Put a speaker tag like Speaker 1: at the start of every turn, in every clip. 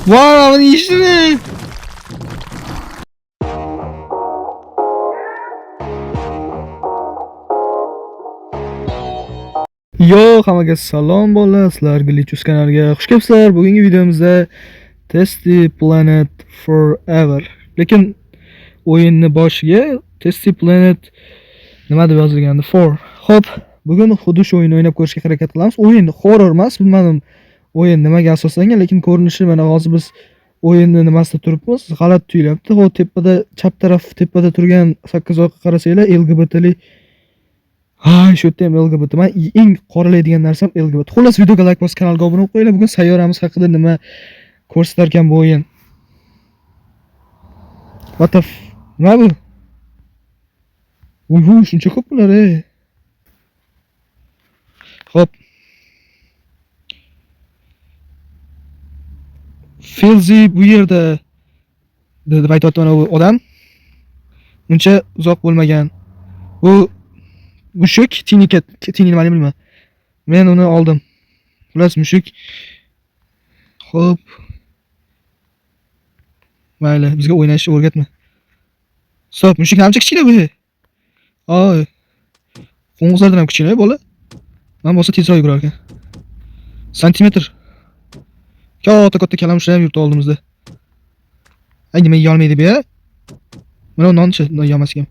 Speaker 1: Voy, buni yeyishdimi? Yo, hammaga salom bolalar, sizlar Glitchus kanaliga xush kelibsizlar. Bugungi videomizda Tasty Planet Forever. Lekin o'yinni boshiga Tasty Planet nima deb yozilgandi? 4. Xo'p, bugun xuddi shu o'yinni o'ynab ko'rishga harakat qilamiz. O'yin horror emas, bilmadim o'yin nimaga asoslangan, lekin ko'rinishi mana hozir biz o'yinni nimasida turibmiz, g'alati tuyulyapti. Xo'p, tepada, chap taraf tepada turgan sakkizoqqa qarasanglar, LGBTli. Hay, shu yerda ham LGBT. Man eng qoralaydigan narsam LGBT. Xullas, videoga like bosib, kanalga obuna bo'lib qo'yinglar. Bugun sayyoramiz haqida nima ko'rsatar ekan bu o'yin? What the f... Nima bu? Uy, bu shuncha ko'p bular, ey. Xo'p. Filzi bu yerda deb aytyapti mana bu odam. Uncha uzoq bo'lmagan. Bu mushuk Tini cat, Tini nimani bilmayman. Men uni oldim. Xullas mushuk. Xo'p. Mayli, bizga o'ynashni o'rgatma. Stop, mushuk ancha kichkina bu. Oy. Qo'ng'izlardan ham kichkina bola. Man bo'lsa tezroq yugurar ekan. Santimetr. Katta katta kalamushlar ham yuribdi oldimizda. Ay, nima yeyolmaydi bu ya? Mana bu nonchi, yemas ekan.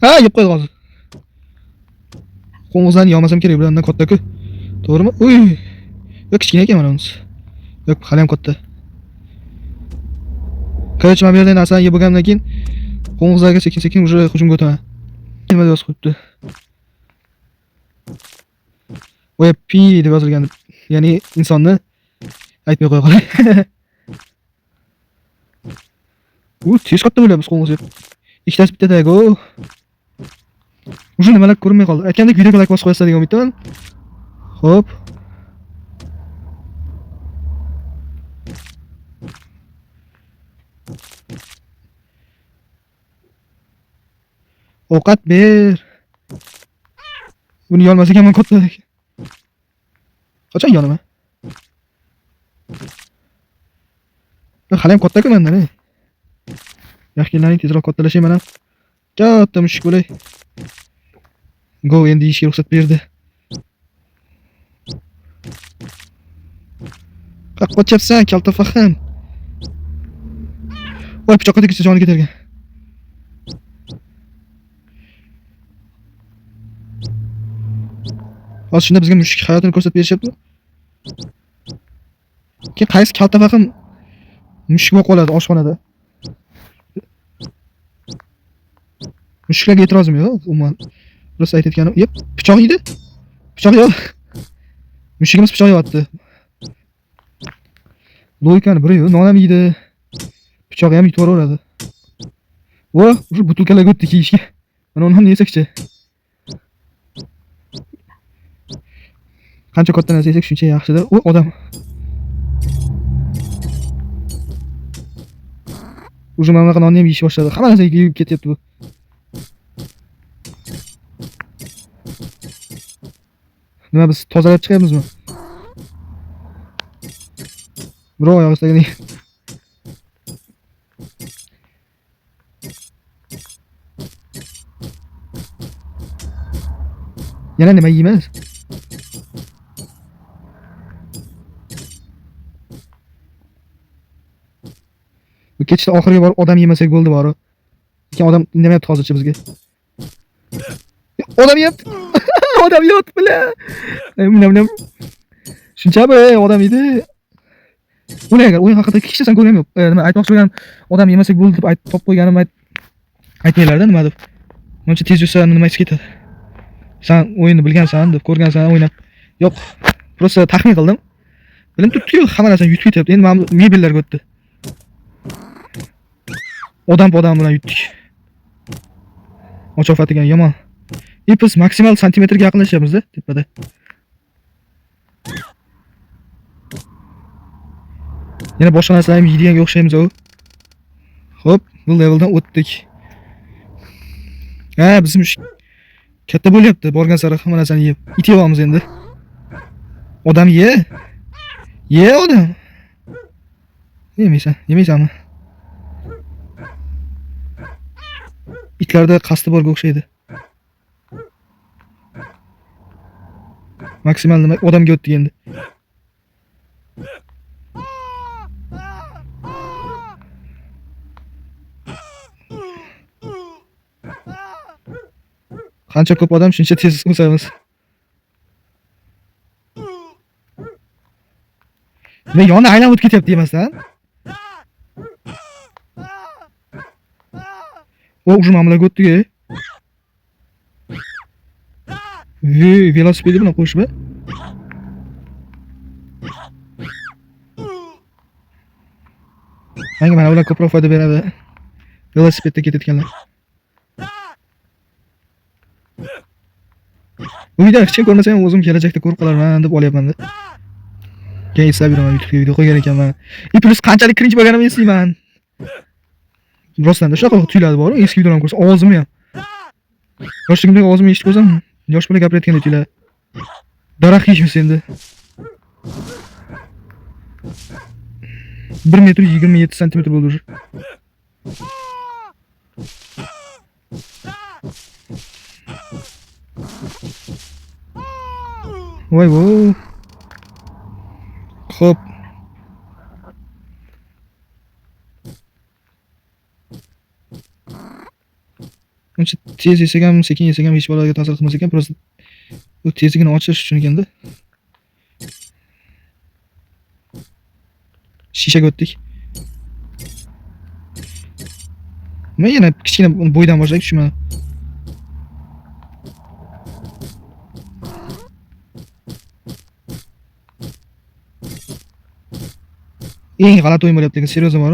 Speaker 1: Ha, yeb qo'ydi hozir. Qo'ng'izlarni yemasam kerak, bulardan katta-ku. To'g'rimi? Uy. Yo'q, kichkina ekan mana bunisi. Yo'q, hali ham katta. Короче, mana bu yerda narsani yeb bo'lgandan keyin qo'ng'izlarga sekin-sekin уже hujumga o'taman. Nima deb yozib qo'yibdi? Oya, P deb yozilgan. Ya'ni insonni aytmay qo'ya qolay. U tez katta bo'lyapmiz qo'ng'iz yeb. Ikkitasi bittada-ku. Уже nimalar ko'rinmay qoldi. Aytgandek, videoga like bosib qo'yasizlar degan umiddaman. Xo'p. Ovqat ber. Buni yeyolmas ekanman katta. Qachon yonaman? Hali ham katta-ku mendan, ey. Yaxshilaring, tezroq kattalashay mana. Katta mushuk bo'lay. Go, endi yeyishga ruxsat berdi. Qayoqqa qochyapsan, kalta fahm? Voy, pichoqqa tegsa joni ketar ekan. Hozir shunda bizga mushuk hayotini ko'rsatib berishyapti. Keyin qaysi kalta fahm mushuk bo'lib qoladi oshxonada? Mushuklarga e'tirozim yo'q, umuman. Rost aytayotganim, yep, pichoq yeydi. Pichoq yo'q. Mushugimiz pichoq yeyapti. Logikani biri yo'q, non ham yeydi. Pichoq ham yutaveradi. Va, уже butilkalarga o'tdi kiyishga. Mana uni ham yesakchi. Qancha katta narsa yesak shuncha yaxshida. U odam. Уже mana bunaqa nonni ham yeyish boshladi. Hamma narsa yeyib ketyapti bu. Nima biz tozalab chiqyapmizmi? Birov oyog'i istagani. Yana nima yeymiz? Bu ketishda oxiriga borib odam yemasak bo'ldi bori. Lekin odam indamayapti hozircha bizga. Odam yeyapti. Odam yeyapti, бля. Nima Shunchami, ey, odam yeydi. Uni agar o'yin haqida hech narsani ko'rganim yo'q. Nima aytmoqchi bo'lganim, odam yemasak bo'ldi deb ayt topib qo'yganim aytmanglarda nima deb. Muncha tez yursa nima aytsa ketadi. San o'yinni bilgansan deb ko'rgansan o'ynab. Yo'q, просто taxmin qildim. Bilim turibdi-yu, hamma narsani yutib ketyapti. Endi mana bu mebellarga o'tdi. Odam odam bilan yutdik. Ochofat degan yomon. И biz maksimal santimetrga yaqinlashyapmiz-da tepada. Yana boshqa narsalarni ham yeydiganga o'xshaymiz u. Xo'p, bu leveldan o'tdik. Ha, bizim mushuk katta bo'lyapti, borgan sari hamma narsani yeb. It yeyapmiz endi. Odam ye. Ye odam. Yemaysan, yemaysanmi? Itlarda qasdi borga o'xshaydi. Maksimal nima odamga o'tdi endi. Qancha ko'p odam shuncha tez o'samiz. Men yoni aylanib o'tib ketyapti emasdan. O уже mamlaga o'tdik. Velosipedi bilan qo'shib. Menga mana ular ko'proq foyda beradi. Velosipedda ketayotganlar. Bu videoni hech kim ko'rmasa ham o'zim kelajakda ko'rib qolarman deb olyapman-da. Keyin eslab yuraman, YouTube'ga video qo'ygan ekanman. И плюс qanchalik cringe bo'lganimni eslayman. Rostdan shunaqa tuyuladi bor, eski videolarni ko'rsam, ovozimni ham. Yoshligimdagi ovozimni eshitib ko'rsam, yosh bola gapirayotgandek tuyuladi. Daraxt yeymiz endi. 1 metr 27 santimetr bo'ldi уже. Voy vo. Xo'p. Uncha tez yesak ham, sekin yesak ham hech baloga ta'sir qilmas ekan, просто bu tezligini oshirish uchun ekanda. Shishaga o'tdik. Men yana kichkina bo'ydan boshladik, tushunmadim. Eng g'alati o'yin bo'lyapti lekin, серьезно bor.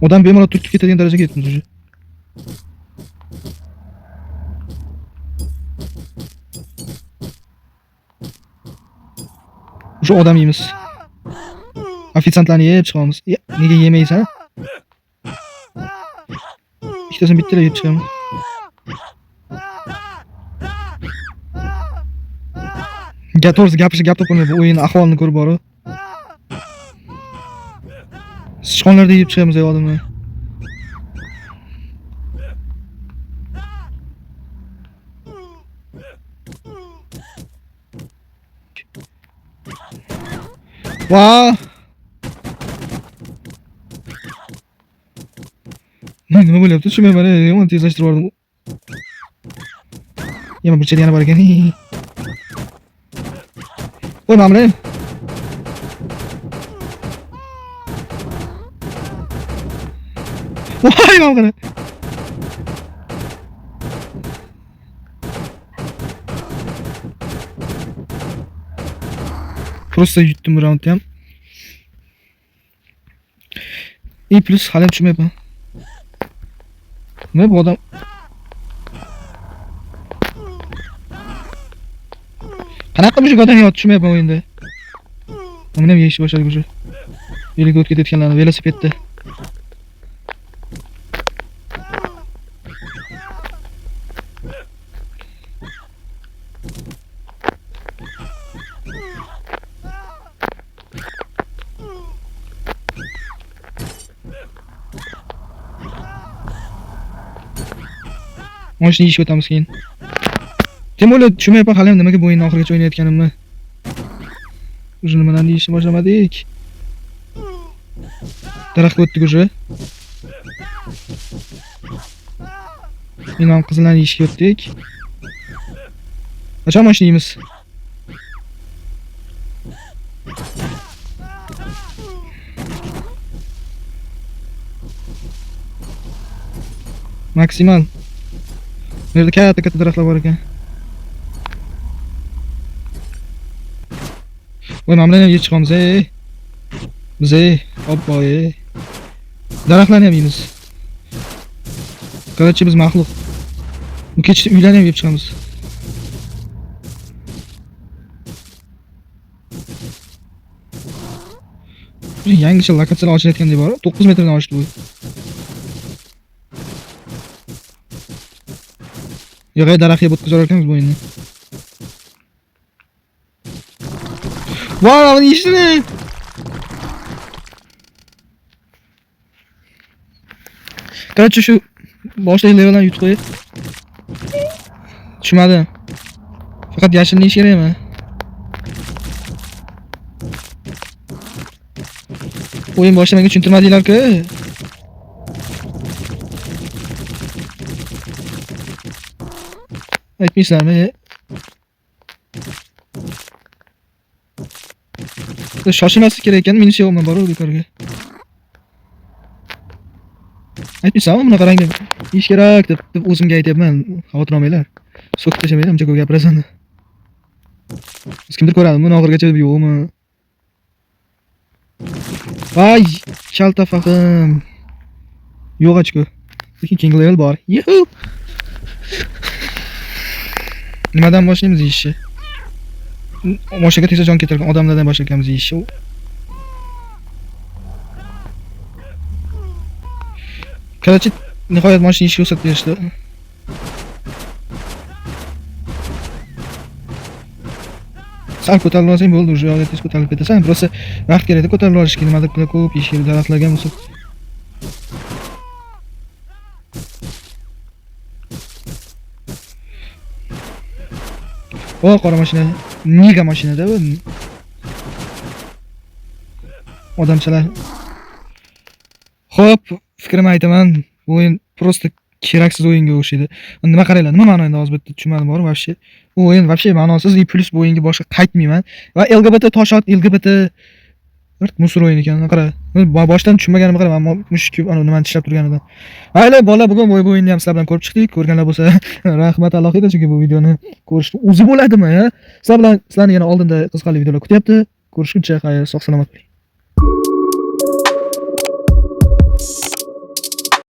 Speaker 1: Odam bemalol turtib ketadigan darajaga yetibmiz уже. O'sha odam yeymiz. Ofitsiantlarni yeb chiqamiz. Nega yemaysan? Ikkitasini bittalab yeb chiqamiz. Gap to'g'risi gapirishga gap topolmayman. Bu o'yin ahvolini ko'rib borib. Sichqonlarni yeb chiqamiz ey odamlar. Va! Nima bo'lyapti? Tushunmayman, yomon tezlashtirib yubordim. Yana bir chet yana bor ekan. Voy, mana bular. Voy, mana qara. Просто yutdim bu raundni ham. И плюс hali ham tushunmayapman. Nima bu odam? Qanaqa mushuk odam yotdi, tushunmayapman o'yinda. Buni ham yeyishni boshladik уже. Yo'lga o'tib ketayotganlarni velosipedda. Mana shuni yeyishga o'tamiz keyin. Тем более tushunmayapman hali ham nimaga bu o'yinni oxirigacha o'ynayotganimni. Уже nimalarni yeyishni boshlamadik. Daraxtga o'tdik уже. Endi ham qizillarni yeyishga o'tdik. Qachon mana shuni yeymiz? Maksimal. Bu yerda katta-katta daraxtlar bor ekan. Voy, mana bularni ham yeb chiqamiz, ey. Biz ey, obbo ey. Daraxtlarni ham yeymiz. Короче, biz maxluq. Bu kechki uylarni ham yeb chiqamiz. Yangicha lokatsiyalar ochilayotgandek bor. 9 metrdan oshdi bu. Yo'q, daraxt yeb o'tkazar ekanmiz bu o'yinni. Voy, mana yeyishni. Короче, shu boshidagi leveldan yutib qo'yib. Tushmadim. Faqat yashilni yeyish kerakmi? O'yin boshida menga tushuntirmadinglar-ku. Aytmaysizlarmi? Shoshilmaslik kerak ekan, minus yo'qmi bor bekorga. Aytmaysanmi bunaqa rangda yeyish kerak deb o'zimga aytyapman. Xavotir olmanglar. So'kib tashlamaydi, uncha ko'p gapirasan. Biz kimdir ko'radimi buni oxirigacha yo'qmi? Voy, kalta fahim. Yo'q ochko. Lekin keyingi level bor. Yuhu! Nimadan boshlaymiz yeyishni? Mashinaga tezda jon keltirgan odamlardan boshlaymiz yeyishni. Короче, nihoyat mashina yeyishga ruxsat berishdi. Sal ko'tarilib olsang bo'ldi, уже yo'lga tez ko'tarilib ketasan. Просто vaqt kerakda ko'tarilib olishga, nimadir ko'p yeyish kerak, daraxtlarga ham bo'lsa. O, qora mashina. Nega mashinada bu? Odamchalar. Xo'p, fikrimni aytaman. Bu o'yin просто keraksiz o'yinga o'xshaydi. Nima qaranglar, nima ma'no endi hozir bitta tushunmadim bor вообще. Bu o'yin вообще ma'nosiz, и плюс bu o'yinga boshqa qaytmayman. Va LGBT toshot, LGBT bir мусор o'yin ekan. Qara. Boshdan tushunmaganimni qara, man mushuk ana nimani tishlab turganidan. Mayli, bola, bugun bu o'yinni ham sizlar bilan ko'rib chiqdik. Ko'rganlar bo'lsa, rahmat alohida, chunki bu videoni ko'rishni o'zi bo'ladimi, ya? Sizlar bilan sizlarni yana oldinda qiziqarli videolar kutyapti. Ko'rishguncha xayr, sog' salomat bo'ling.